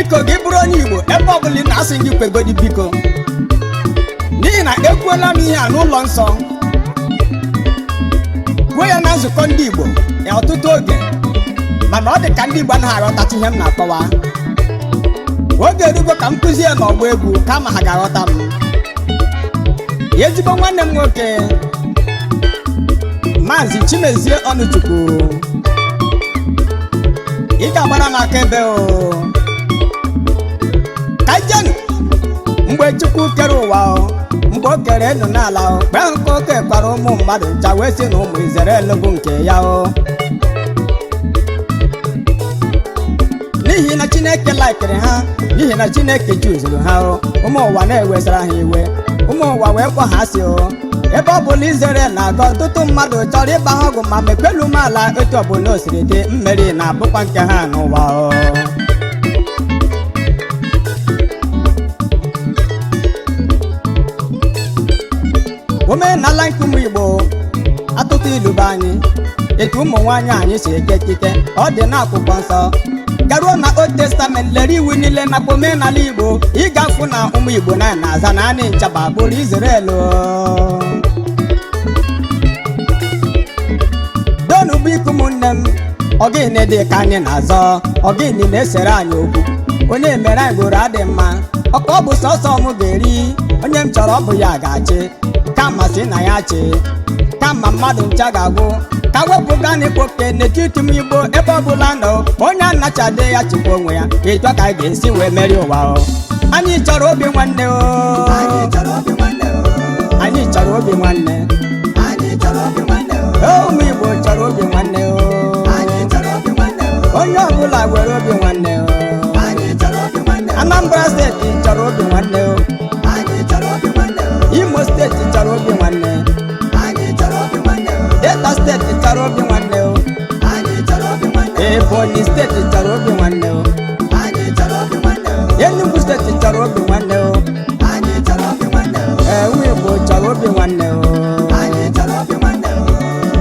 Biko, gị bụrụ onye Igbo, ebe ọbụla ị na-asị gị kwegodi, biko, n'ihi na ekwuola m ihe a n'ụlọ nsọ, kwuo ya na nzukọ ndị Igbo ya ọtụtụ oge, mana ọ dị ka ndị Igbo anaghị aghọtacha ihe m na-akọwa. Oge erugo ka m kụzie n'ọgbọ egwu kama ha ga-aghọta m. Ezigbo nwanne m nwoke, Maazị Chimezie Ọnụchukwu, ị ga-agbara m aka ebe o ka jenu. Mgbe Chukwu kere ụwa o, mgbe o kere enu n'ala o, mgbe ahụ ka o kekwara ụmụ mmadụ ncha, wee sị na ụmụ Izrel bụ nke ya o, n'ihi na Chineke laikiri ha, n'ihi na Chineke chuzuru ha o. Ụmụ ụwa na-ewesara ha iwe, ụmụ ụwa wee kpọ ha asị o. Ebe ọ bụla Izrel na-aga, ọtụtụ mmadụ chọrọ ịgba ha ọgwụ, ma mekwelu m ala etu ọbụla o siri dị, mmeri na-abụkwa nke ha n'ụwa o. Omenala nke ụmụ Igbo, atụtụ ilu be anyị, etu ụmụ nwaanyị anyị si eke ekike, ọ dị n'akwụkwọ nsọ. Garuo na Old Testament, lere iwu niile nakwa omenala Igbo, ị ga-afụ na ụmụ Igbo na na-aza na anị nchaba bụrụ Izrel. Donu biko ụmụnne m, ọgịnị dị ka anyị na-azọ? Ọgịnị na-esere anyị okwu? Onye mere anyị gboro adị mma ọka? Ọ bụ sọsọ m ga-eri, onye m chọrọ ọ bụ ya ga-achị, kama si na ya chị, kama mmadụ ncha ga-agwụ ka wepụga n'ikpoke n'etiti m. Igbo, ebe ọbụla nọ, onye anachade ya chịkwa onwe ya. Etu a ka anyị ga-esi wee merie ụwa o. Anyị chọrọ obi nwanne o. Anyị chọrọ obi nwanne o. Anyị chọrọ obi nwanne. Anyị chọrọ obi nwanne o. Ụmụ Igbo chọrọ obi nwanne o. Anyị chọrọ obi nwanne o. Onye ọbụla were obi nwanne o. Anyị chọrọ obi nwanne o. Anambra Steeti chọrọ obi nwanne o. Anyị chọrọ obi nwanne o. Imo Steeti chọrọ obi nwanne. Anyị chọrọ obi nwanne o. Delta Steeti chọrọ obi nwanne o. Anyị chọrọ obi nwanne o. Ebonyi Steeti chọrọ obi nwanne o. Anyị chọrọ obi nwanne o. Enugu Steeti chọrọ obi nwanne o. Anyị chọrọ obi nwanne o. Ee, ụmụ Igbo chọrọ obi nwanne o. Anyị chọrọ obi nwanne o.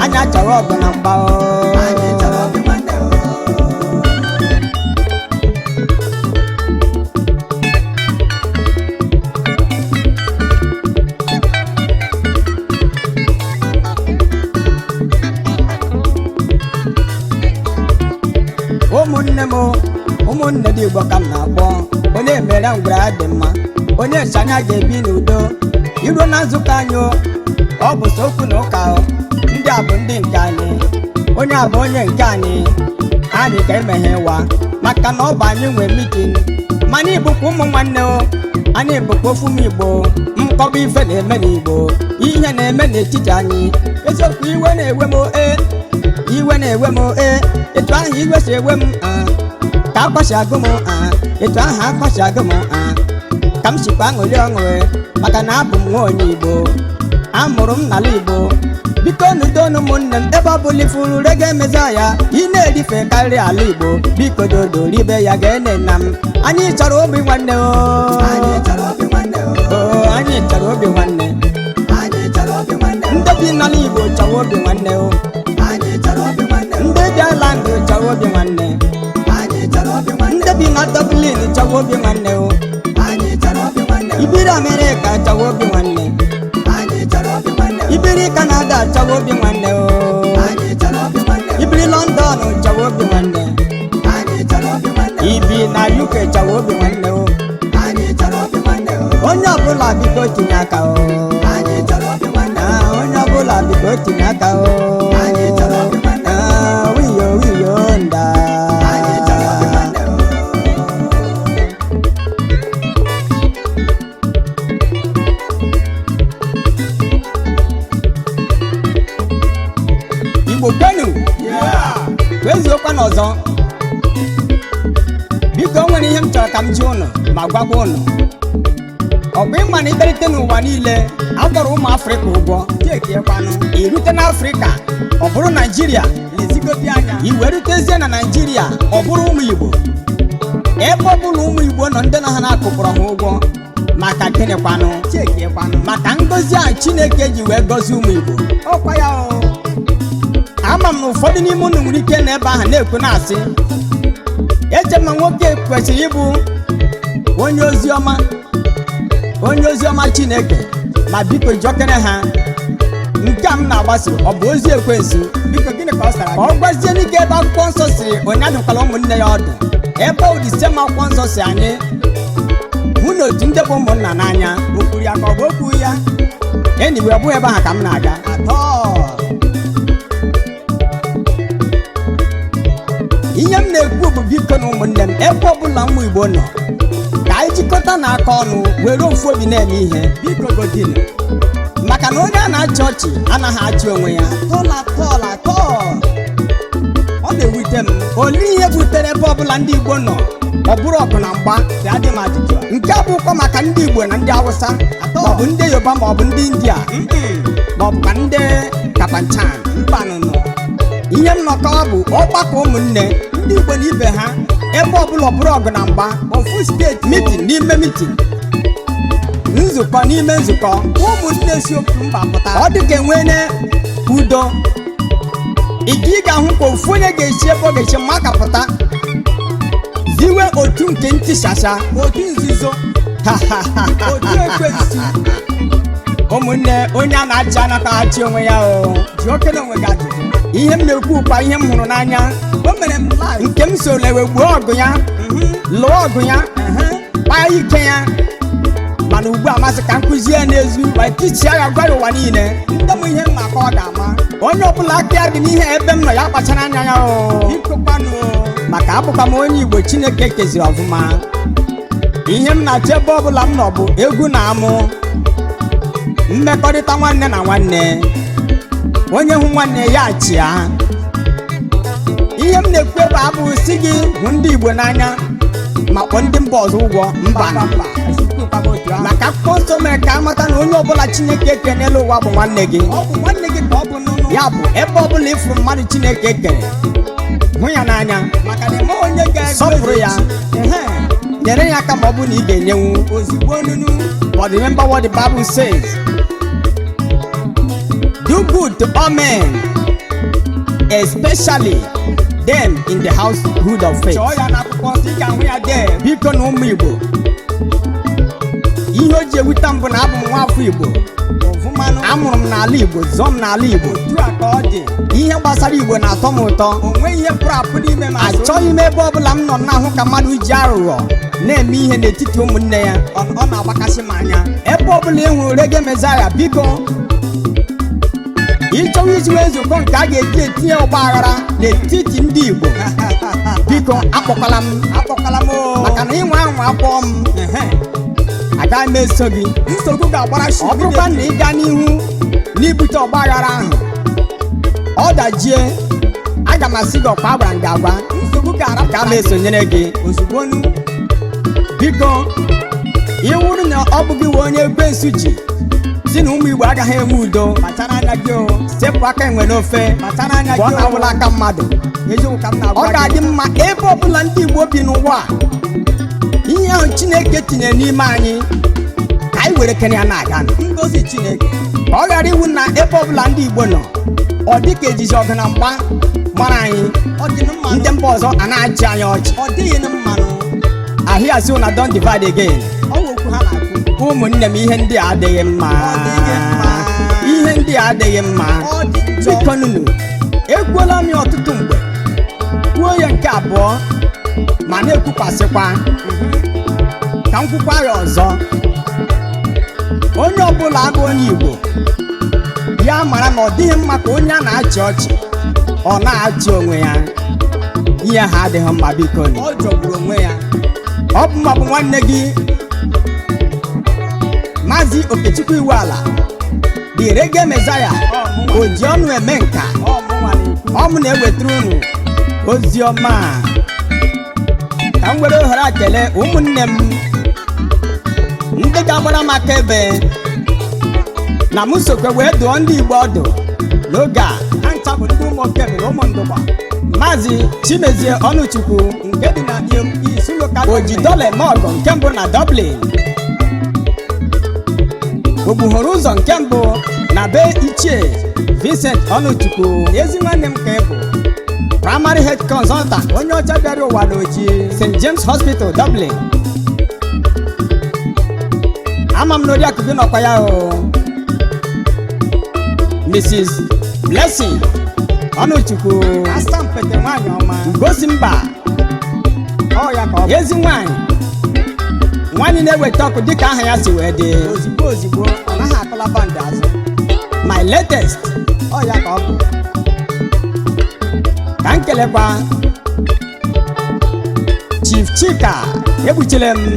Anyị achọrọ ọgụ na mgba o. Anyị chọrọ obi nwanne o. Ụmụnne m, ụmụnne dị Igbo ka m na-akpọ. Onye mere ngwere ya dị mma, onye nchanya ga-ebi n'udo. Iruo na nzukọ anyị o, ọ bụ sọ okwu na ụka o. Ndị a bụ ndị nke anyị, onye a bụ onye nke anyị. Anyị ka emeghe wa maka na ọ bụ anyị nwe meeting, mana ịbụkwa ụmụ nwanne o. Anyị bụkwa ofu m Igbo. Nkọba ife na-eme n'Igbo, ihe na-eme n'etiti anyị, eziokwu, iwe na-ewe m e, iwe na-ewe m e. Etu ahụ iwe si ewe m a, ka akwasi agụ m a, etu ahụ akwasi agụ m a, ka m sikwa aṅụrị ọṅụ e, maka na abụ m nwa onye Igbo, amụrụ m n'ala Igbo. Biko nudonu ụmụnne m, ebe ọ bụla ifuru rega emeza ya, ị na-erife karịa ala Igbo, biko dodo ribe ya ga-ene nna m. Anyị chọrọ obi nwanne o. Anyị chọrọ obi nwanne o. O, anyị chọrọ obi nwanne. Anyị chọrọ obi nwanne o. Ndị bi n'ala Igbo chọrọ obi nwanne o. Anyị chọrọ obi nwanne o. Ndị bi Ireland chọrọ obi nwanne. Anyị chọrọ obi nwanne. Ndị bi na Dublin chọrọ obi nwanne o. Anyị chọrọ obi nwanne o. Ibiri Amerịka chọrọ obi nwanne. Anyị chọrọ obi nwanne o. Ibiri Kanada chọrọ obi nwanne o. Anyị chọrọ obi nwanne o. Ibiri London chọrọ obi nwanne. Anyị chọrọ obi nwanne o. Ibi na UK chọrọ obi nwanne o. Anyị chọrọ obi nwanne o. Onye ọbụla biko tinye aka o. Anyị chọrọ obi nwanne o. Ah, onye ọbụla biko tinye aka o. Anyị chọrọ obi nwanne o. Ah, wiyo wiyo nda. Anyị chọrọ obi nwanne o. Igbo kwenu, wezuokwa n'ọzọ. Biko, o nwere ihe m chọrọ ka m ji ụnụ ma gwakwa ụnụ. Ọ bụ ịma na ịbịarute n'ụwa niile, agbara ụmụ Afrịka ụgwọ tekiekwanụ irute n'Afrịka, ọ bụrụ Naijiria lezigote anya, iwerutezie na Naijiria, ọ bụrụ ụmụ Igbo. Ebe ọ bụla ụmụ Igbo nọ, ndị na ha na-akụpụrụ ha ụgwọ maka gịnịkwanụ? Chekiekwanụ maka ngọzi a Chineke ji wee gọzie ụmụ Igbo. Ọkwa ya o, ama m na ụfọdụ n'ime unu nwere ike n'ebe ahụ na-ekwu na-asị Eche ma nwoke kwesịrị ịbụ onye ozi ọma, onye ozi ọma Chineke. Ma biko jọkere ha, nke a m na-agbaso, ọ bụ ozi ekwensu? Biko, gịnị ka ọ sara Ọ gị? gwazie n'ike ebe akwụkwọ nsọ si onye adụkwala ụmụnne ya ọdụ, ebe odise ma akwụkwọ nsọ si anyị hụ na otu ndị bụ ụmụnna n'anya. O kwuru ya ka ọ bụ okwu ya? Enyiwe, ọ bụghị ebe ahụ ka m na-aga. Atọ. Ihe m na-ekwu bụ, biko na ụmụnne m, ebe ọbụla ụmụ Igbo nọ, ka anyị jikọta na aka ọnụ, were ofu obi na-eme ihe. Biko godinu. Maka na onye a na-achị ọchị anaghị achị onwe ya. Tọla tọla tọ, ọ na-ewute m. Olee ihe butere ebe ọbụla ndị Igbo nọ, ọ bụrụ ọgụ na mgba? Si adị m ajụjụ a. Nke a bụkwa maka ndị Igbo na ndị Awụsa, Atọ. maọbụ ndị Yoruba, maọbụ ndị India, maọbụkwa ndị Kapanchan. Mbanụnụ. Ihe m nọkọwa bụ ọgbakọ ụmụnne ndị Igbo na ibe ha, ebe ọbụla ọ bụrụ ọgụ na mgba. Ofu steeti. Meeting n'ime meeting, nzukọ n'ime nzukọ. Ụmụnne si otu mba pụta. Ọ dị ka enwene udo ike. Ị ga-ahụ ka ofu onye ga-esi ebe ọ ga-esi maka pụta ziwe otu nke ntịsasa. Otu nzuzo, otu ekwensu. Ụmụnne, onye a na-achị anaghị achị onwe ya o. Ji okele onwe gị ajụjụ. Ihe m na-ekwu kwa, ihe m hụrụ n'anya, O mere m live. nke m so lewe gbuo ọgụ ya, lụọ ọgụ ya, kpaa ike ya, mana ugbu a masị ka m kụzie ya n'ezu ma tichia ya, gwa ya ụwa niile. Ndị m, ihe m na-akọ, ọ ga-ama. Onye ọbụla aka ya dị n'ihe ebe m nọ, ya kpachara anya ya o. Biko kwanụ. Maka abụkwa m onye Igbo Chineke keziri ọfụma. Ihe m na-achọ ebe ọbụla m nọ bụ egwu na amụ mmekọrịta nwanne na nwanne. Onye hụ nwanne ya chịa. Ihe m na-ekwu ebe abụghị si gị hụ ndị Igbo n'anya ma kpọọ ndị mba ọzọ ụgwọ, mba. Mba, mba, esikwukwa m otu ahụ. Maka akwụkwọ nsọ mere ka amata na onye ọbụla Chineke kere n'elu ụwa bụ nwanne gị. Ọ bụ nwanne gị ka ọ bụ nụnụ. Ya bụ, ebe ọbụla ịfụrụ mmadụ Chineke kere, hụ ya n'anya. Maka na ịma onye ga-ego. Sọpụrụ ya. Ehe. Nyere ya aka ma ọ bụrụ na ị ga-enyenwu. Ozugbo nụnụ. But remember what the Bible says: do good to all men, especially them in the household of faith. Chọọ ya n'akwụkwọ nsọ, ị ga-ahụ ya dee. Biko na ụmụ Igbo, ihe o ji ewute m bụ na abụ m nwaafọ Igbo. Ọfụmanụ. Amụrụ m n'ala Igbo, zụọ m n'ala Igbo. Otu a ka ọ dị. Ihe gbasara Igbo na-atọ m ụtọ. O nweghị ihe pụrụ apụ n'ime m azụ. Achọghị m ebe ọbụla m nọ na-ahụ ka mmadụ ji aghụghọ na-eme ihe n'etiti ụmụnne ya. Ọ na-agbakasị m anya. Ebe ọbụla ị hụrụ Reggae Messiah, biko, ịchọwa iziwe nzukọ nke a ga-eji etinye ọgba aghara n'etiti ndị Igbo, biko akpọkwala m. Akpọkwala m o. Maka na ịnwa anwa akpọọ m, Ehe. agaghị m eso gị. Nsogbu ga-agbara. Ọ bụrụkwa na ị gaa n'ihu n'ibute ọgba aghara ahụ, ọ dajie, aga m asị gị ọkwa agwara m gị agwa. Nsogbu ga-arapụta. Ka m esonyere gị. Ozugbo nu. Biko, ịwụrụ na ọ bụghị we onye ekwensu ji si na ụmụ Igbo agaghị enwe udo, Kpachara anya gị o. sepụ aka enwe n'ofe. Kpachara anya Mgbe ọ gị o. na-awụla aka mmadụ. Eziokwu ka m na-agwa Ọ gị. ga-adị mma ebe ọbụla ndị Igbo bi n'ụwa a, ihe ahụ Chineke tinyere n'ime anyị, ka anyị were kene ya na-aga. Ngozi Chineke. Ka ọ ghara iwu na ebe ọbụla ndị Igbo nọ, ọ dị ka ejiji ọgụ na mgba mara anyị. Ọ dị mmanụ. Ndị mba ọzọ a na-achị anyị ọchị. Ọ dịghị mmanụ. Ahịa si na don divide again. Ọ bụ okwu ha na-akwu. Ụmụnne m, ihe ndị a adịghị mma. Ọ dịghị mma. Ihe ndị a adịghị mma. Ọ dị njọ. Biko nunu, ekwuola m ya ọtụtụ mgbe, kwuo ya nke abụọ, ma na-ekwukwasịkwa ka m kwukwa ya ọzọ: onye ọbụla abụ onye Igbo, ya mara na ọ dịghị mma ka onye a na-achị ọchị ọ na-achị onwe ya. Ihe ha adịghị mma, biko nụ. Ọ jọgburu onwe ya. Ọ bụ ma bụ nwanne gị, Maazị Okechukwu Iweala, the Reggae Messiah, o ji ọnụ eme nka. Ọ mụnwa na-ekwu. Ọ mụ na-ewetara unu ozi ọma a. Ka m were ohere a kelee ụmụnne m ndị ga-agbara m aka ebe na m sokwe wee dụọ ndị Igbo ọdụ n'oge a. Ha ncha bụ ndị ụmụ okebe na ụmụ ndụgba. Maazị Chimezie Ọnụchukwu nke dị na Isu Local. Oji dọla eme ọgọ nke mbụ na Dublin, ogbuhoro ụzọ nke mbụ na be Ichie Vincent Ọnụchukwu. Ezi nwanne m ka ị bụ. Primary health consultant, onye ọcha bịara ụwa n'oji, St James Hospital, Dublin. Ama m na oriakụ gị nọkwa ya o, Mrs Blessing Ọnụchukwu. Asampete nwaanyị ọma. Ugosi mba. Ọ ya ka ọ bụ. Ezi nwanyị, nwanyị na-eweta ọkụ dịka aha ya si wee dị. Ozugbo ozugbo, ọ naghị akụla bandị azụ. My latest. Ọ ya ka ọ bụ. Ka m kelekwa Chief Chika Egbuchile m,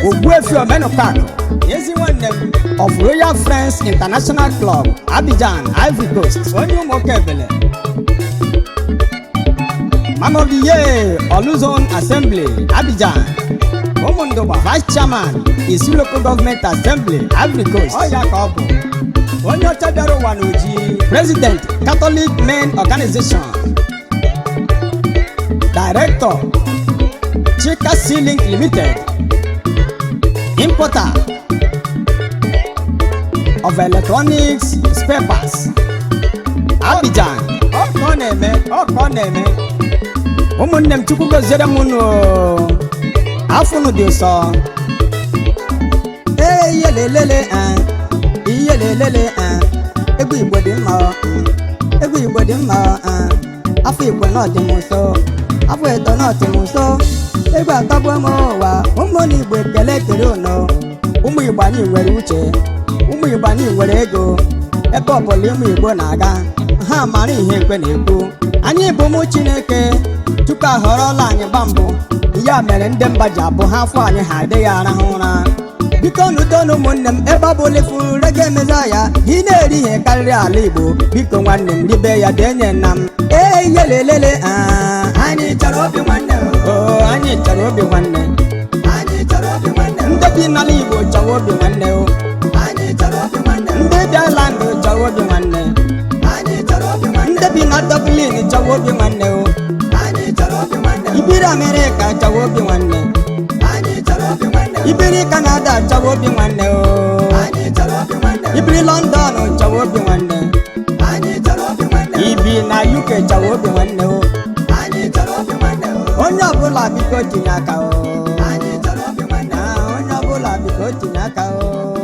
Ogbuefi Omenụkakụ Ezi nwanne m. of Royal Friends International Club, Abidjan, Ivory Coast. Onye ụmụoke ebele. Man of the Year, Oluzone Assembly, Abidjan. Ụmụ ndụgba. Vice Chairman, Isu Local Government Assembly, Ivory Coast. Ọ ya ka ọ bụ. Onye ọcha bịara ụwa n'oji. President, Catholic Men Organization. Director, Chika Sealink Limited. Importer of electronics spare parts, Abidjan. Ọ ka ọ na-eme, ọ ka ọ na-eme. Ụmụnne m, Chukwu goziere m unu. Afọ unu dị ụsọ. Ee, iyelelele, iyelelele, egwu Igbo dị mma, egwu Igbo dị mma. Afọ Igbo nọ dị m nso, afọ eto nọ dị m nso, egwu atọgbuo m ụwa. Ụmụnne Igbo, ekele kere unu. Ụmụ Igbo, anyị nwere uche. Ụmụ Igbo, anyị nwere ego. Ebe ọbụla ụmụ Igbo na-aga, ha mara ihe ekwe na-ekwu. Anyị bụ ụmụ Chineke. Chukwu ahọrọla anyị gba mbụ. Ya mere ndị mba ji abụ ha afọ anyị, ha adịghị arahụ ụra. Biko n'udo na ụmụnne m, ebe ọ bụla ifuru rega emeza ya, ị na-eri ihe karịrị ala Igbo. Biko nwanne m, ribe ya denye nna m. Ee, iyelelele. Anyị chọrọ obi nwanne o. O, anyị chọrọ obi nwanne. Anyị chọrọ obi nwanne o. Ndị bi n'ala Igbo chọrọ obi nwanne o. Anyị chọrọ obi nwanne o. Ndị bi Ireland chọrọ obi nwanne. Anyị chọrọ obi nwanne. Ndị bi na Dublin chọrọ obi nwanne o. Anyị chọrọ obi nwanne o. Ibiri Amerịka chọrọ obi nwanne. Anyị chọrọ obi nwanne o. Ibiri Kanada chọrọ obi nwanne o. Anyị chọrọ obi nwanne o. Ibiri London chọrọ obi nwanne. Anyị chọrọ obi nwanne o. Ibi na UK chọrọ obi nwanne o. Anyị chọrọ obi nwanne o. Onye ọbụla, biko tinye aka o. Anyị chọrọ obi nwanne o. Ah, onye ọbụla, biko tinye aka o.